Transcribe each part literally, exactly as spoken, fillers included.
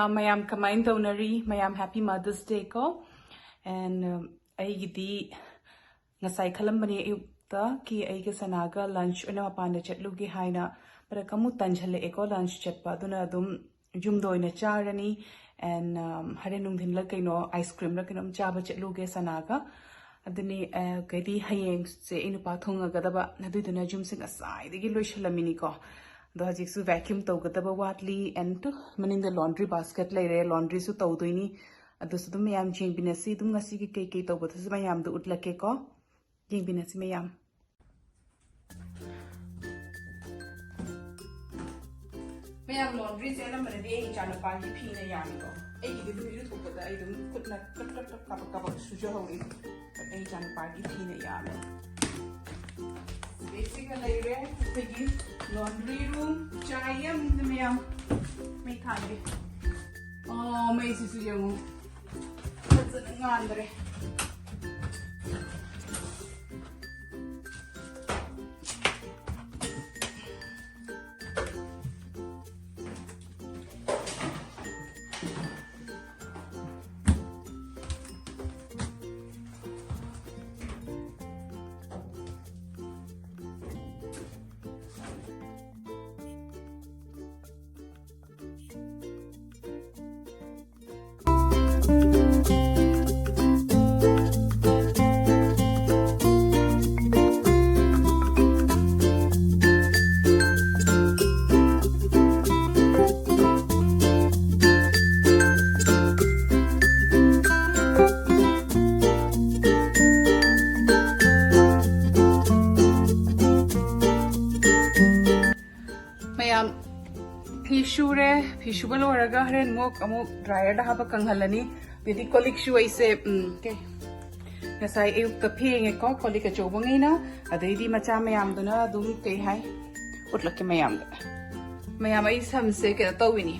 ꯃꯌꯥꯝ ꯀꯃꯥꯏꯅ ꯇꯧꯅꯔꯤ? ꯃꯌꯥꯝ Happy Mother's Day ꯀꯣ꯫ And ꯑꯩꯒꯤꯗꯤ ꯉꯁꯥꯏ ꯈꯜꯂꯝꯕꯅꯦ ꯑꯌꯨꯛꯇ ꯀꯤ ꯑꯩꯒ ꯁꯅꯥꯒ lunch ꯑꯣꯏꯅ ꯃꯄꯥꯟꯗ ꯆꯠꯂꯨꯒꯦ ꯍꯥꯏꯅ꯫ ꯃꯔꯛ ꯑꯃꯨꯛ ꯇꯟꯁꯤꯜꯂꯛꯑꯦꯀꯣ lunch ꯆꯠꯄ, ꯑꯗꯨꯅ ꯑꯗꯨꯝ ꯌꯨꯝꯗ ꯑꯣꯏꯅ ꯆꯥꯔꯅꯤ꯫ And ꯍꯣꯔꯦꯟ ꯅꯨꯡꯊꯤꯜꯂ ꯀꯩꯅꯣ ice creamꯂ ꯀꯩꯅꯣꯝ ꯆꯥꯕ ꯆꯠꯂꯨꯒꯦ ꯁꯅꯥꯒ꯫ ꯑꯗꯨꯅꯤ꯫ ꯀꯩꯗꯤ ꯍꯌꯦꯡꯁꯦ ꯑꯩ ꯅꯨꯄꯥ ꯊꯣꯡꯉꯒꯗꯕ, ꯑꯗꯨꯏꯗꯨꯅ ꯌꯨꯝꯁꯦ ꯉꯁꯥꯏꯗꯒꯤ ꯂꯣꯏꯁꯜꯂꯝꯃꯤꯅꯤꯀꯣ꯫ ꯑꯗꯣ ꯍꯧꯖꯤꯛꯁꯨ vacuum ꯇꯧꯒꯗꯕ ꯋꯥꯠꯂꯤ꯫ And ꯇꯨ ꯃꯅꯤꯡꯗ laundry basket ꯂꯩꯔꯦ, laundryꯁꯨ ꯇꯧꯗꯣꯏꯅꯤ꯫ ꯑꯗꯨꯁꯨ ꯑꯗꯨꯝ ꯃꯌꯥꯝ ꯌꯦꯡꯕꯤꯅꯁꯤ꯫ ꯑꯗꯨꯝ ꯉꯁꯤꯒꯤ ꯀꯩꯀꯩ ꯇꯧꯕꯗꯨꯁꯨ ꯃꯌꯥꯝꯗꯣ ꯎꯠꯂꯛꯀꯦꯀꯣ꯫ ꯌꯦꯡꯕꯤꯅꯁꯤ ꯃꯌꯥꯝ꯫ ꯃꯌꯥꯝ, laundryꯁꯦ ꯑꯅꯝꯕꯅꯗꯤ ꯑꯩ ꯏꯆꯥꯅꯨꯄꯥꯒꯤ ꯐꯤꯅ ꯌꯥꯝꯃꯤꯀꯣ꯫ ꯑꯩꯒꯤꯗꯤ ꯑꯗꯨꯝ ꯏꯔꯨꯊꯣꯛꯄꯗ ꯑꯩ ꯑꯗꯨꯝ ꯈꯨꯠꯅ ꯀꯞ ꯀꯞ ꯀꯞ ꯀꯥꯕꯛ ꯀꯥꯕꯛ ꯁꯨꯖꯍꯧꯔꯤ꯫ But ꯑꯩ ꯏꯆꯥꯅꯨꯄꯥꯒꯤ ꯐꯤꯅ ꯌꯥꯝꯃꯦ꯫ ꯁꯤꯗꯩꯁꯤꯒ ꯂꯩꯔꯦ ꯑꯩꯈꯣꯏꯒꯤ laundry room꯫ ꯆꯥꯏ ꯌꯥꯝꯅ ꯃꯌꯥꯝ꯫ ꯃꯩ ꯊꯥꯟꯒꯦ꯫ ꯑꯣ, ꯃꯩꯁꯤꯁꯨ ꯌꯦꯡꯉꯨ꯫ ꯐꯖꯅ ꯉꯥꯟꯗ꯭ꯔꯦ꯫ ꯃꯌꯥꯝ, ꯐꯤ ꯁꯨꯔꯦ꯫ ꯐꯤ ꯁꯨꯕ ꯂꯣꯏꯔꯒ ꯍꯣꯔꯦꯟ ꯑꯃꯨꯛ ꯑꯃꯨꯛ dryerꯗ ꯍꯥꯞꯄ ꯀꯪꯍꯜꯂꯅꯤ꯫ ꯑꯗꯩꯗꯤ ꯀꯣꯜ ꯂꯤꯛꯁꯨ ꯑꯩꯁꯦ, ꯎꯝ, ꯀꯩ, ꯉꯁꯥꯏ ꯑꯌꯨꯛꯇ ꯐꯦꯡꯉꯦꯀꯣ, ꯀꯣꯜ ꯂꯤꯛ ꯑꯆꯧꯕꯉꯩꯅ꯫ ꯑꯗꯩꯗꯤ ꯃꯆꯥ ꯃꯌꯥꯝꯗꯨꯅ ꯑꯗꯨꯝ, ꯀꯩ ꯍꯥꯏ, ꯎꯠꯂꯛꯀꯦ ꯃꯌꯥꯝꯗ꯫ ꯃꯌꯥꯝ, ꯑꯩ ꯁꯝꯁꯦ ꯀꯩꯅꯣ ꯇꯧꯋꯤꯅꯤ,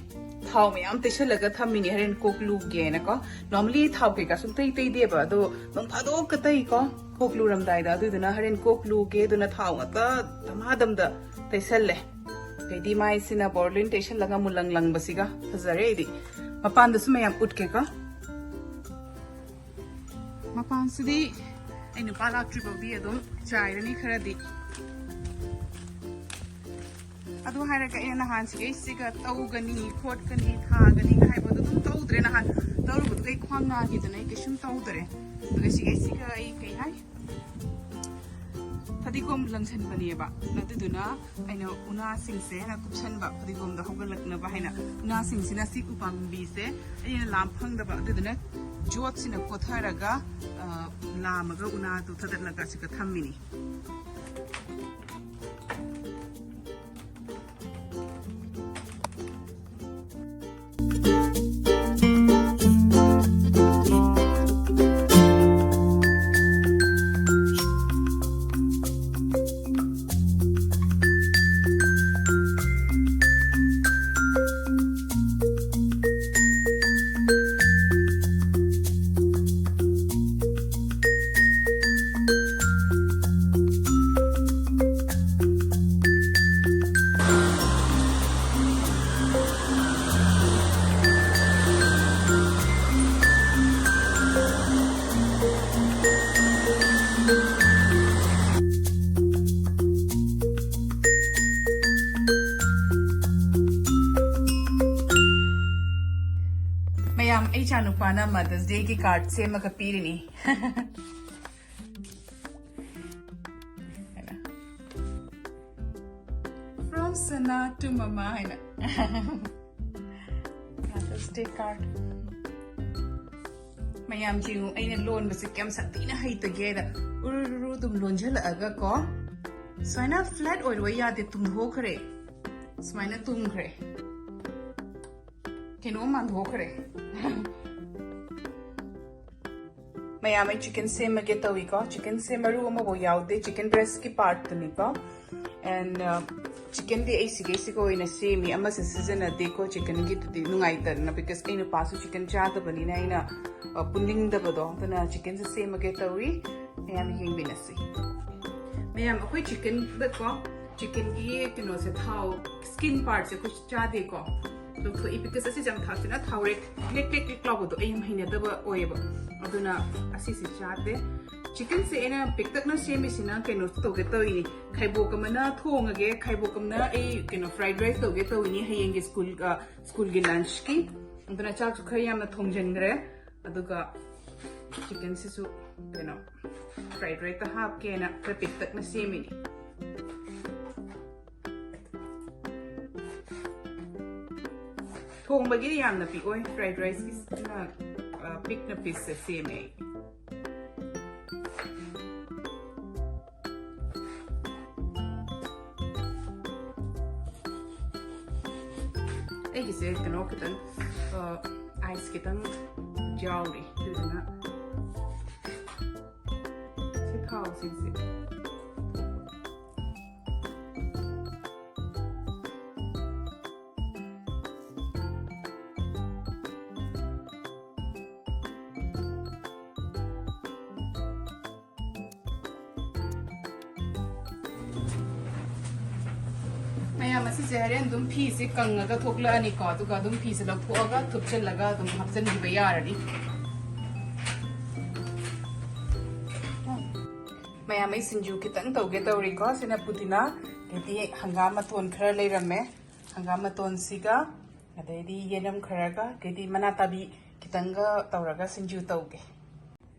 ꯊꯥꯎ ꯃꯌꯥꯝ ꯇꯩꯁꯜꯂꯒ ꯊꯝꯃꯤꯅꯤ, ꯍꯣꯔꯦꯟ ꯀꯣꯛ ꯂꯨꯒꯦꯅꯀꯣ꯫ Normally ꯊꯥꯎ ꯀꯩꯀꯥ ꯁꯨꯡꯇꯩ ꯇꯩꯗꯦꯕ, ꯑꯗꯣ ꯅꯣꯡ ꯐꯥꯗꯣꯛꯀ ꯇꯩꯀꯣ, ꯀꯣꯛ ꯂꯨꯔꯝꯗꯥꯏꯗ꯫ ꯑꯗꯨꯗꯨꯅ ꯍꯣꯔꯦꯟ ꯀꯣꯛ ꯂꯨꯒꯦ ꯑꯗꯨꯅ ꯊꯥꯎ ꯉꯥꯛꯇ ꯙꯃꯥꯙꯝꯗ ꯇꯩꯁꯜꯂꯦ꯫ ꯑꯗꯩꯗꯤ ꯃꯥꯏꯁꯤꯅ ꯕꯣꯔꯂꯤꯟ ꯇꯩꯁꯜꯂꯒ ꯃꯨꯂꯪ ꯂꯪꯕꯁꯤꯒ ꯐꯖꯔꯦ ꯑꯩꯗꯤ꯫ ꯃꯄꯥꯟꯗꯁꯨ ꯃꯌꯥꯝ ꯎꯠꯀꯦꯀꯣ꯫ ꯃꯄꯥꯟꯁꯤꯗꯤ ꯑꯩ ꯅꯨꯄꯥ ꯂꯥꯛꯇ꯭ꯔꯤ ꯐꯥꯎꯗꯤ ꯑꯗꯨꯝ ꯆꯥꯏꯔꯅꯤ ꯈꯔꯗꯤ꯫ ꯑꯗꯨ ꯍꯥꯏꯔꯒ ꯑꯩꯅ ꯅꯍꯥꯟ ꯁꯤꯒꯩꯁꯤꯒ ꯇꯧꯒꯅꯤ, ꯈꯣꯠꯀꯅꯤ, ꯊꯥꯒꯅꯤ ꯍꯥꯏꯕꯗꯣ ꯑꯗꯨꯝ ꯇꯧꯗ꯭ꯔꯦ꯫ ꯅꯍꯥꯟ ꯇꯧꯔꯨꯕꯗꯨꯒ ꯑꯩ ꯈ꯭ꯋꯥꯡ ꯅꯥꯈꯤꯗꯅ ꯑꯩ ꯀꯩꯁꯨꯝ ꯇꯧꯗ꯭ꯔꯦ꯫ ꯑꯗꯨꯒ ꯁꯤꯒꯩꯁꯤꯒ ꯑꯩ ꯀꯩ ꯍꯥꯏ, ꯐꯗꯤꯒꯣꯝ ꯂꯪꯁꯟꯕꯅꯦꯕ꯫ ꯑꯗꯨꯗꯨꯅ ꯑꯩꯅ ꯎꯅꯥꯁꯤꯡꯁꯦ ꯑꯩꯅ ꯀꯨꯞꯁꯟꯕ, ꯐꯗꯤꯒꯣꯝꯗ ꯍꯧꯒꯠꯂꯛꯅꯕ ꯍꯥꯏꯅ ꯎꯅꯥꯁꯤꯡꯁꯤꯅ ꯁꯤ ꯎꯄꯥꯝꯕꯤꯁꯦ ꯑꯩꯅ ꯂꯥꯝ ꯐꯪꯗꯕ, ꯑꯗꯨꯗꯨꯅ ꯌꯣꯠꯁꯤꯅ ꯀꯣꯊꯔꯒ, ꯑ, ꯂꯥꯝꯃꯒ ꯎꯅꯥꯗꯨ ꯊꯥꯗꯠꯂꯒ ꯁꯤꯒ ꯊꯝꯃꯤꯅꯤ꯫ ꯃꯌꯥꯝ, ꯑꯩ ꯏꯆꯥꯅꯨꯄꯥꯅ Mother's Dayꯒꯤ card ꯁꯦꯝꯃꯒ ꯄꯤꯔꯤꯅꯤ꯫ From Sana to Mama ꯍꯥꯏꯅ꯫ Mother's Day card꯫ ꯃꯌꯥꯝ ꯌꯦꯡꯉꯨ, ꯑꯩꯅ ꯂꯣꯟꯕꯁꯦ ꯀꯌꯥꯝ ꯁꯥꯊꯤꯅ ꯍꯩꯇꯒꯦꯗ꯫ ꯎꯔꯨꯔꯨꯔꯨ ꯑꯗꯨꯝ ꯂꯣꯟꯖꯜꯂꯛꯑꯒ ꯀꯣ, ꯁꯨꯃꯥꯏꯅ flat ꯑꯣꯏꯔꯣ ꯌꯥꯗꯦ, ꯇꯨꯝꯊꯣꯛꯈ꯭ꯔꯦ꯫ ꯁꯨꯃꯥꯏꯅ ꯇꯨꯝꯈ꯭ꯔꯦ꯫ ꯀꯩꯅꯣꯝ ꯃꯥꯟꯊꯣꯛꯈ꯭ꯔꯦ꯫ ꯃꯌꯥꯝ, ꯑꯩ chicken ꯁꯦꯝꯃꯒꯦ ꯇꯧꯏꯀꯣ꯫ Chickenꯁꯦ ꯃꯔꯨ ꯑꯃꯐꯥꯎ ꯌꯥꯎꯗꯦ, chicken breastꯀꯤ partꯇꯨꯅꯤꯀꯣ꯫ And, uh, chickenꯗꯤ ꯑꯩ ꯁꯤꯒꯩꯁꯤꯒ ꯑꯣꯏꯅ ꯁꯦꯝꯃꯤ, ꯑꯃꯁꯦ ꯁꯤꯖꯤꯟꯅꯗꯦꯀꯣ chickenꯒꯤꯗꯨꯗꯤ, ꯅꯨꯡꯉꯥꯏꯇꯗꯅ, because ꯑꯩ ꯅꯨꯄꯥꯁꯨ chicken ꯆꯥꯗꯕꯅꯤꯅ ꯑꯩꯅ, uh, ꯄꯨꯅꯤꯡꯗꯕꯗꯣ, ꯑꯗꯨꯅ chickenꯁꯦ ꯁꯦꯝꯃꯒꯦ ꯇꯧꯏ꯫ ꯃꯌꯥꯝ ꯌꯦꯡꯃꯤꯟꯅꯁꯤ꯫ ꯃꯌꯥꯝ, ꯑꯩꯈꯣꯏ chickenꯗꯀꯣ, ꯆꯤꯛꯀꯟꯒꯤ ꯀꯩꯅꯣꯁꯦ, ꯊꯥꯎ, ꯁ꯭ꯀꯤꯟ ꯄꯥꯔꯠꯁꯦ ꯑꯩꯈꯣꯏ ꯆꯥꯗꯦꯀꯣ꯫ ꯂꯧꯊꯣꯛꯏ, because ꯑꯁꯤꯁꯦ ꯌꯥꯝ ꯊꯥꯛꯁꯤꯅ ꯊꯥꯎꯔꯦꯛ ꯀ꯭ꯂꯤꯛ ꯀ꯭ꯂꯤꯛ ꯀ꯭ꯂꯤꯛ ꯂꯥꯎꯕꯗꯣ ꯑꯩ ꯌꯥꯝ ꯍꯩꯅꯗꯕ ꯑꯣꯏꯌꯦꯕ꯫ ꯑꯗꯨꯅ ꯑꯁꯤꯁꯦ ꯆꯥꯗꯦ꯫ ꯆꯤꯛꯀꯟꯁꯦ ꯑꯩꯅ ꯄꯤꯛꯇꯛꯅ ꯁꯦꯝꯃꯤꯁꯤꯅ ꯀꯩꯅꯣ ꯇꯧꯒꯦ ꯇꯧꯔꯤꯅꯤ, ꯈꯩꯕꯣꯛ ꯑꯃꯅ ꯊꯣꯡꯉꯒꯦ, ꯈꯩꯕꯣꯛ ꯑꯃꯅ ꯑꯩ ꯀꯩꯅꯣ, ꯐ꯭ꯔꯥꯏꯗ ꯔꯥꯏꯁ ꯇꯧꯒꯦ ꯇꯧꯔꯤꯅꯤ ꯍꯌꯦꯡꯒꯤ ꯁ꯭ꯀꯨꯜ, ꯑ, ꯁ꯭ꯀꯨꯜꯒꯤ ꯂꯟꯆꯀꯤ꯫ ꯑꯗꯨꯅ ꯆꯥꯛꯁꯨ ꯈꯔ ꯌꯥꯝꯅ ꯊꯣꯡꯖꯤꯟꯈ꯭ꯔꯦ꯫ ꯑꯗꯨꯒ ꯆꯤꯛꯀꯟꯁꯤꯁꯨ ꯀꯩꯅꯣ, ꯐ꯭ꯔꯥꯏꯗ ꯔꯥꯏꯁꯇ ꯍꯥꯞꯀꯦꯅ ꯈꯔ ꯄꯤꯛꯇꯛꯅ ꯁꯦꯝꯃꯤꯅꯤ꯫ ꯊꯣꯡꯕꯒꯤꯗꯤ ꯌꯥꯝꯅ ꯄꯤꯛꯑꯣꯏ, ꯐ꯭ꯔꯥꯏꯗ ꯔꯥꯏꯁꯀꯤꯁꯤꯅ, ꯑ, ꯄꯤꯛꯅ ꯄꯤꯁꯁꯦ ꯁꯦꯝꯃꯦ ꯑꯩ꯫ ꯑꯩꯒꯤꯁꯦ ꯀꯩꯅꯣ ꯈꯤꯇꯪ, ꯑ, ꯑꯥꯏꯁ ꯈꯤꯇꯪ ꯌꯥꯎꯔꯤ, ꯑꯗꯨꯗꯨꯅ ꯁꯤ ꯊꯥꯎꯁꯤꯡꯁꯦ꯫ ꯃꯌꯥꯝ, ꯑꯁꯤꯁꯦ ꯍꯣꯔꯦꯟ ꯑꯗꯨꯝ ꯐꯤꯁꯦ ꯀꯪꯉꯒ ꯊꯣꯛꯂꯛꯑꯅꯤꯀꯣ, ꯑꯗꯨꯒ ꯑꯗꯨꯝ ꯐꯤꯁꯦ ꯂꯧꯊꯣꯛꯑꯒ ꯊꯨꯞꯆꯜꯂꯒ ꯑꯗꯨꯝ ꯍꯥꯞꯆꯤꯟꯈꯤꯕ ꯌꯥꯔꯅꯤ꯫ ꯃꯌꯥꯝ, ꯑꯩ ꯁꯤꯡꯖꯨ ꯈꯤꯇꯪ ꯇꯧꯒꯦ ꯇꯧꯔꯤꯀꯣ꯫ ꯁꯤꯅ ꯄꯨꯗꯤꯅꯥ, ꯑꯗꯩꯗꯤ ꯍꯪꯒꯥꯝ ꯃꯇꯣꯟ ꯈꯔ ꯂꯩꯔꯝꯃꯦ, ꯍꯪꯒꯥꯝ ꯃꯇꯣꯟꯁꯤꯒ, ꯑꯗꯩꯗꯤ ꯌꯦꯅꯝ ꯈꯔꯒ, ꯑꯗꯩꯗꯤ ꯃꯅꯥ ꯇꯥꯕꯤ ꯈꯤꯇꯪꯒ ꯇꯧꯔꯒ ꯁꯤꯡꯖꯨ ꯇꯧꯒꯦ꯫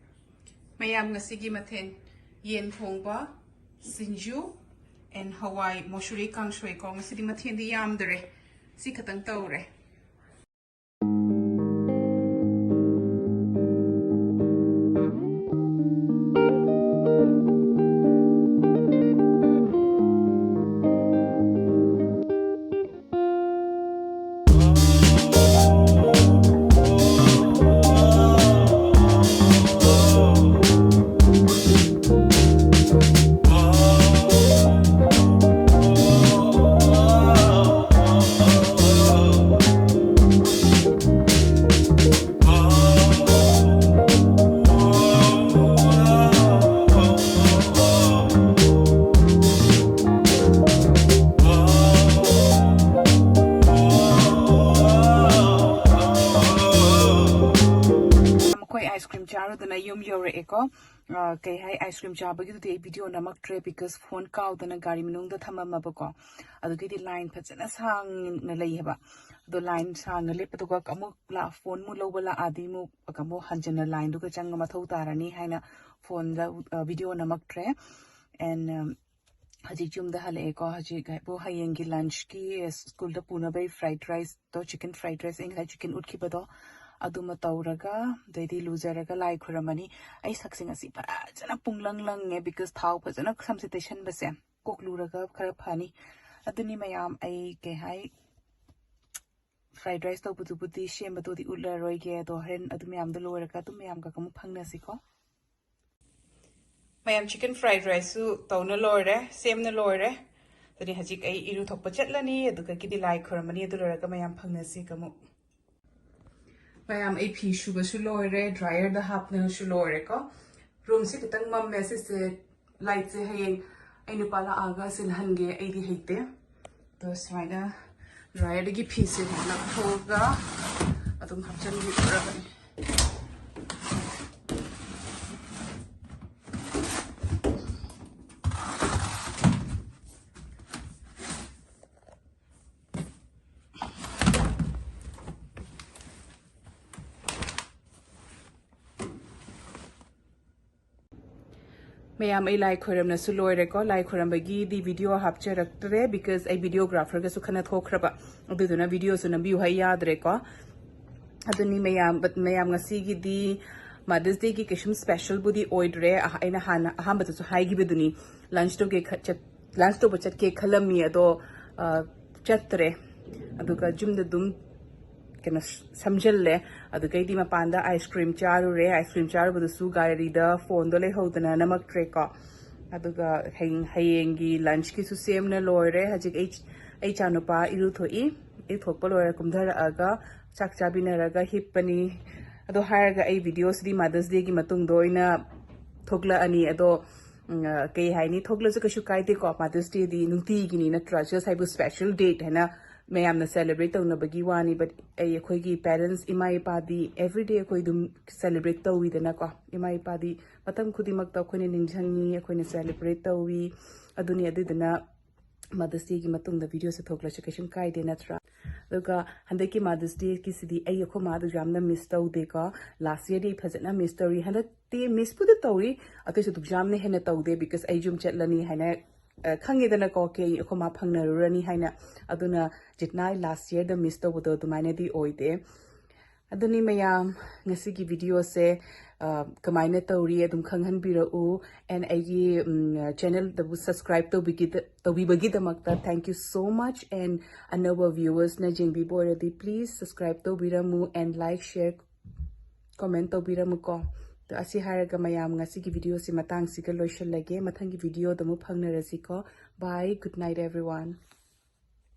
ꯃꯌꯥꯝ, ꯉꯁꯤꯒꯤ ꯃꯊꯦꯜ ꯌꯦꯟ ꯊꯣꯡꯕ, ꯁꯤꯡꯖꯨ, and ꯍꯋꯥꯏ ꯃꯨꯁꯨꯔꯤ ꯀꯥꯡꯁꯣꯏꯀꯣ꯫ ꯉꯁꯤꯗꯤ ꯃꯊꯦꯜꯗꯤ ꯌꯥꯝꯗ꯭ꯔꯦ, ꯁꯤ ꯈꯛꯇꯪ ꯇꯧꯔꯦ꯫ ꯑꯥꯏꯁ ꯀ꯭ꯔꯤꯝ ꯆꯥꯔꯨꯗꯅ ꯌꯨꯝ ꯌꯧꯔꯛꯑꯦꯀꯣ꯫ ꯑ, ꯀꯩ ꯍꯥꯏ, ꯑꯥꯏꯁ ꯀ꯭ꯔꯤꯝ ꯆꯥꯕꯒꯤꯗꯨꯗꯤ ꯑꯩ ꯚꯤꯗꯤꯑꯣ ꯅꯝꯃꯛꯇ꯭ꯔꯦ, because ꯐꯣꯟ ꯀꯥꯎꯗꯅ ꯒꯥꯔꯤ ꯃꯅꯨꯡꯗ ꯊꯝꯃꯝꯃꯕꯀꯣ꯫ ꯑꯗꯨꯒꯤꯗꯤ ꯂꯥꯏꯟ ꯐꯖꯅ ꯁꯥꯡꯅ ꯂꯩꯌꯦꯕ꯫ ꯑꯗꯣ ꯂꯥꯏꯟ ꯁꯥꯡꯅ ꯂꯦꯞꯄꯗꯨꯒ ꯑꯃꯨꯛ ꯂꯥ-, ꯐꯣꯟ ꯑꯃꯨꯛ ꯂꯧꯕ ꯂꯥꯛꯑꯗꯤ ꯑꯃꯨꯛ, ꯑꯃꯨꯛ ꯍꯟꯖꯤꯟꯅ ꯂꯥꯏꯟꯗꯨꯒ ꯆꯪꯕ ꯃꯊꯧ ꯇꯥꯔꯅꯤ ꯍꯥꯏꯅ ꯐꯣꯟꯗ, ꯑ, ꯚꯤꯗꯤꯑꯣ ꯅꯝꯃꯛꯇ꯭ꯔꯦ꯫ And, um, ꯍꯧꯖꯤꯛ ꯌꯨꯝꯗ ꯍꯜꯂꯛꯑꯦꯀꯣ꯫ ꯍꯧꯖꯤꯛ ꯍꯥꯏꯕꯨ ꯍꯌꯦꯡꯒꯤ ꯂꯟꯆꯀꯤ ꯁ꯭ꯀꯨꯜꯗ ꯄꯨꯅꯕꯩ ꯐ꯭ꯔꯥꯏꯗ ꯔꯥꯏꯁꯇꯣ, ꯆꯤꯀꯟ ꯐ꯭ꯔꯥꯏꯗ ꯔꯥꯏꯁ, ꯑꯩ ꯉꯁꯥꯏ ꯆꯤꯀꯟ ꯎꯠꯈꯤꯕꯗꯣ, ꯑꯗꯨꯃ ꯇꯧꯔꯒ, ꯑꯗꯩꯗꯤ ꯂꯨꯖꯔꯒ ꯂꯥꯏ ꯈꯨꯔꯝꯃꯅꯤ꯫ ꯑꯩ ꯁꯛꯁꯦ ꯉꯁꯤ ꯐꯖꯅ ꯄꯨꯡꯂꯪ ꯂꯪꯉꯦ, because ꯊꯥꯎ ꯐꯖꯅ ꯁꯝꯁꯦ ꯇꯩꯁꯟꯕꯁꯦ꯫ ꯀꯣꯛ ꯂꯨꯔꯒ ꯈꯔ ꯐꯅꯤ꯫ ꯑꯗꯨꯅꯤ ꯃꯌꯥꯝ, ꯑꯩ ꯀꯩ ꯍꯥꯏ, ꯐ꯭ꯔꯥꯏꯗ ꯔꯥꯏꯁ ꯇꯧꯕꯗꯨꯕꯨꯗꯤ ꯁꯦꯝꯕꯗꯨꯗꯤ ꯎꯠꯂꯔꯣꯏꯒꯦ, ꯑꯗꯣ ꯍꯣꯔꯦꯟ ꯑꯗꯨ ꯃꯌꯥꯝꯗꯣ ꯂꯣꯏꯔꯒ ꯑꯗꯨꯝ ꯃꯌꯥꯝꯒ ꯑꯃꯨꯛ ꯐꯪꯅꯁꯤꯀꯣ꯫ ꯃꯌꯥꯝ, ꯆꯤꯀꯟ ꯐ꯭ꯔꯥꯏꯗ ꯔꯥꯏꯁꯁꯨ ꯇꯧꯅ ꯂꯣꯏꯔꯦ, ꯁꯦꯝꯅ ꯂꯣꯏꯔꯦ꯫ ꯑꯗꯨꯅꯤ ꯍꯧꯖꯤꯛ ꯑꯩ ꯏꯔꯨ ꯊꯣꯛꯄ ꯆꯠꯂꯅꯤ, ꯑꯗꯨꯗꯒꯤꯗꯤ ꯂꯥꯏ ꯈꯨꯔꯝꯃꯅꯤ, ꯑꯗꯨ ꯂꯣꯏꯔꯒ ꯃꯌꯥꯝ ꯐꯪꯅꯁꯤ ꯑꯃꯨꯛ꯫ ꯃꯌꯥꯝ, ꯑꯩ ꯐꯤ ꯁꯨꯕꯁꯨ ꯂꯣꯏꯔꯦ, ꯗ꯭ꯔꯥꯏꯌꯔꯗ ꯍꯥꯞꯅꯁꯨ ꯂꯣꯏꯔꯦꯀꯣ꯫ ꯔꯨꯝꯁꯦ ꯈꯤꯇꯪ ꯃꯝꯃꯦ, ꯁꯤꯁꯦ ꯂꯥꯏꯠꯁꯦ ꯍꯌꯦꯡ ꯑꯩ ꯅꯨꯄꯥ ꯂꯥꯛꯑꯒ ꯁꯤꯜꯍꯟꯒꯦ, ꯑꯩꯗꯤ ꯍꯩꯇꯦ꯫ ꯑꯗꯣ ꯁꯨꯃꯥꯏꯅ ꯗ꯭ꯔꯥꯏꯌꯔꯗꯒꯤ ꯐꯤꯁꯦ ꯂꯧꯊꯣꯛꯑꯒ ꯑꯗꯨꯝ ꯍꯥꯞꯆꯤꯟꯕꯤꯔꯕꯅꯤ꯫ ꯃꯌꯥꯝ, ꯑꯩ ꯂꯥꯏ ꯈꯣꯏꯔꯝꯅꯁꯨ ꯂꯣꯏꯔꯦꯀꯣ꯫ ꯂꯥꯏ ꯈꯣꯏꯔꯝꯕꯒꯤꯗꯤ ꯚꯤꯗꯤꯑꯣ ꯍꯥꯞꯆꯔꯛꯇ꯭ꯔꯦ, because ꯑꯩ ꯚꯤꯗꯤꯑꯣꯒ꯭ꯔꯥꯐꯔꯒꯁꯨ ꯈꯟꯅ ꯊꯣꯛꯈ꯭ꯔꯕ, ꯑꯗꯨꯗꯨꯅ ꯚꯤꯗꯤꯑꯣꯁꯨ ꯅꯝꯕꯤꯌꯨ ꯍꯥꯏ ꯌꯥꯗ꯭ꯔꯦꯀꯣ꯫ ꯑꯗꯨꯅꯤ ꯃꯌꯥꯝ, but ꯃꯌꯥꯝ, ꯉꯁꯤꯒꯤꯗꯤ ꯃꯥꯗꯔꯁ ꯗꯦꯒꯤ ꯀꯩꯁꯨꯝ ꯁ꯭ꯄꯦꯁꯦꯜꯕꯨꯗꯤ ꯑꯣꯏꯗ꯭ꯔꯦ꯫ ꯑꯍ-, ꯑꯩꯅ ꯍꯥꯟꯅ ꯑꯍꯥꯟꯕꯗꯁꯨ ꯍꯥꯏꯈꯤꯕꯗꯨꯅꯤ, ꯂꯟꯆ ꯇꯧꯒꯦ ꯈ-, ꯆꯠ-, ꯂꯟꯆ ꯇꯧꯕ ꯆꯠꯀꯦ ꯈꯜꯂꯝꯃꯤ, ꯑꯗꯣ, ꯑ, ꯆꯠꯇ꯭ꯔꯦ꯫ ꯑꯗꯨꯒ ꯌꯨꯝꯗ ꯑꯗꯨꯝ ꯀꯩꯅꯣ ꯁ-, ꯁꯝꯖꯜꯂꯦ꯫ ꯑꯗꯨꯗꯩꯗꯤ ꯃꯄꯥꯟꯗ ꯑꯥꯏꯁ ꯀ꯭ꯔꯤꯝ ꯆꯥꯔꯨꯔꯦ꯫ ꯑꯥꯏꯁ ꯀ꯭ꯔꯤꯝ ꯆꯥꯔꯨꯕꯗꯨꯁꯨ ꯒꯥꯔꯤꯗ ꯐꯣꯟꯗꯣ ꯂꯩꯍꯧꯗꯅ ꯅꯝꯃꯛꯇ꯭ꯔꯦꯀꯣ꯫ ꯑꯗꯨꯒ ꯍꯌꯦꯡ, ꯍꯌꯦꯡꯒꯤ ꯂꯟꯆꯀꯤꯁꯨ ꯁꯦꯝꯅ ꯂꯣꯏꯔꯦ꯫ ꯍꯧꯖꯤꯛ ꯑꯩ, ꯑꯩ ꯏꯆꯥꯅꯨꯄꯥ ꯏꯔꯨꯊꯣꯛꯏ꯫ ꯏꯔꯨꯊꯣꯛꯄ ꯂꯣꯏꯔ ꯀꯨꯝꯊꯔꯛꯑꯒ ꯆꯥꯛ ꯆꯥꯕꯤꯅꯔꯒ ꯍꯤꯞꯄꯅꯤ꯫ ꯑꯗꯣ ꯍꯥꯏꯔꯒ ꯑꯩ ꯚꯤꯗꯤꯑꯣꯁꯤꯗꯤ ꯃꯥꯗꯔꯁ ꯗꯦꯒꯤ ꯃꯇꯨꯡꯗ ꯑꯣꯏꯅ ꯊꯣꯛꯂꯛꯑꯅꯤ꯫ ꯑꯗꯣ, ꯎꯝ, ꯑ, ꯀꯩ ꯍꯥꯏꯅꯤ, ꯊꯣꯛꯂꯁꯨ ꯀꯩꯁꯨ ꯀꯥꯏꯗꯦꯀꯣ꯫ ꯃꯥꯗꯔꯁ ꯗꯦꯗꯤ ꯅꯨꯡꯇꯤꯒꯤꯅꯤ ꯅꯠꯇ꯭ꯔꯥ? Just ꯍꯥꯏꯕꯨ ꯁ꯭ꯄꯦꯁꯦꯜ ꯗꯦꯠ ꯍꯥꯏꯅ ꯃꯌꯥꯝꯅ celebrate ꯇꯧꯅꯕꯒꯤ ꯋꯥꯅꯤ, but ꯑꯩ, ꯑꯩꯈꯣꯏꯒꯤ parents, ꯏꯃꯥ ꯏꯄꯥꯗꯤ everyday ꯑꯩꯈꯣꯏ ꯑꯗꯨꯝ celebrate ꯇꯧꯋꯤꯗꯅꯀꯣ꯫ ꯏꯃꯥ ꯏꯄꯥꯗꯤ ꯃꯇꯝ ꯈꯨꯗꯤꯡꯃꯛꯇ ꯑꯩꯈꯣꯏꯅ ꯅꯤꯡꯁꯤꯡꯉꯤ, ꯑꯩꯈꯣꯏꯅ celebrate ꯇꯧꯋꯤ꯫ ꯑꯗꯨꯅꯤ, ꯑꯗꯨꯗꯨꯅ Mother's Dayꯒꯤ ꯃꯇꯨꯡꯗ videoꯁꯦ ꯊꯣꯛꯂꯁꯨ ꯀꯩꯁꯨꯝ ꯀꯥꯏꯗꯦ, ꯅꯠꯇ꯭ꯔꯥ? ꯑꯗꯨꯒ ꯍꯟꯗꯛꯀꯤ Mother's Dayꯒꯤꯁꯤꯗꯤ ꯑꯩ ꯑꯩꯈꯣꯏ ꯃꯥꯗꯨꯁꯨ ꯌꯥꯝꯅ miss ꯇꯧꯗꯦꯀꯣ꯫ Last yearꯗꯤ ꯐꯖꯅ miss ꯇꯧꯔꯤ, ꯍꯟꯗꯛꯇꯤ missꯄꯨꯗꯤ ꯇꯧꯔꯤ, ꯑꯗꯨꯏꯁꯨ ꯑꯗꯨꯛ ꯌꯥꯝꯅ ꯍꯦꯟꯅ ꯇꯧꯗꯦ, because ꯑꯩ ꯌꯨꯝ ꯆꯠꯂꯅꯤ ꯍꯥꯏꯅ, ꯑ, ꯈꯪꯉꯦꯗꯅꯀꯣ, ꯀꯦ ꯑꯩꯈꯣꯏ ꯃꯥ ꯐꯪꯅꯔꯨꯔꯅꯤ ꯍꯥꯏꯅ꯫ ꯑꯗꯨꯅ ꯖꯤꯠꯅꯥꯏ last yearꯗ miss ꯇꯧꯕꯗꯣ ꯑꯗꯨꯃꯥꯏꯅꯗꯤ ꯑꯣꯏꯗꯦ꯫ ꯑꯗꯨꯅꯤ ꯃꯌꯥꯝ, ꯉꯁꯤꯒꯤ videoꯁꯦ, ꯑ, ꯀꯃꯥꯏꯅ ꯇꯧꯔꯤ ꯑꯗꯨꯝ ꯈꯪꯍꯟꯕꯤꯔꯛꯎ, and ꯑꯩꯒꯤ, ꯎꯝ, channelꯗꯕꯨ subscribe ꯇꯧꯕꯤꯒꯤꯗ-, ꯇꯧꯕꯤꯕꯒꯤꯗꯃꯛꯇ thank you so much, and ꯑꯅꯧꯕ viewersꯅ ꯌꯦꯡꯕꯤꯕ ꯑꯣꯏꯔꯗꯤ please subscribe ꯇꯧꯕꯤꯔꯝꯃꯨ, and like, share, comment ꯇꯧꯕꯤꯔꯝꯃꯨꯀꯣ꯫ ꯑꯗꯣ ꯑꯁꯤ ꯍꯥꯏꯔꯒ ꯃꯌꯥꯝ, ꯉꯁꯤꯒꯤ videoꯁꯤ ꯃꯇꯥꯡꯁꯤꯒ ꯂꯣꯏꯁꯤꯜꯂꯒꯦ꯫ ꯃꯊꯪꯒꯤ videoꯗ ꯑꯃꯨꯛ ꯐꯪꯅꯔꯁꯤꯀꯣ꯫ Bye, good night everyone.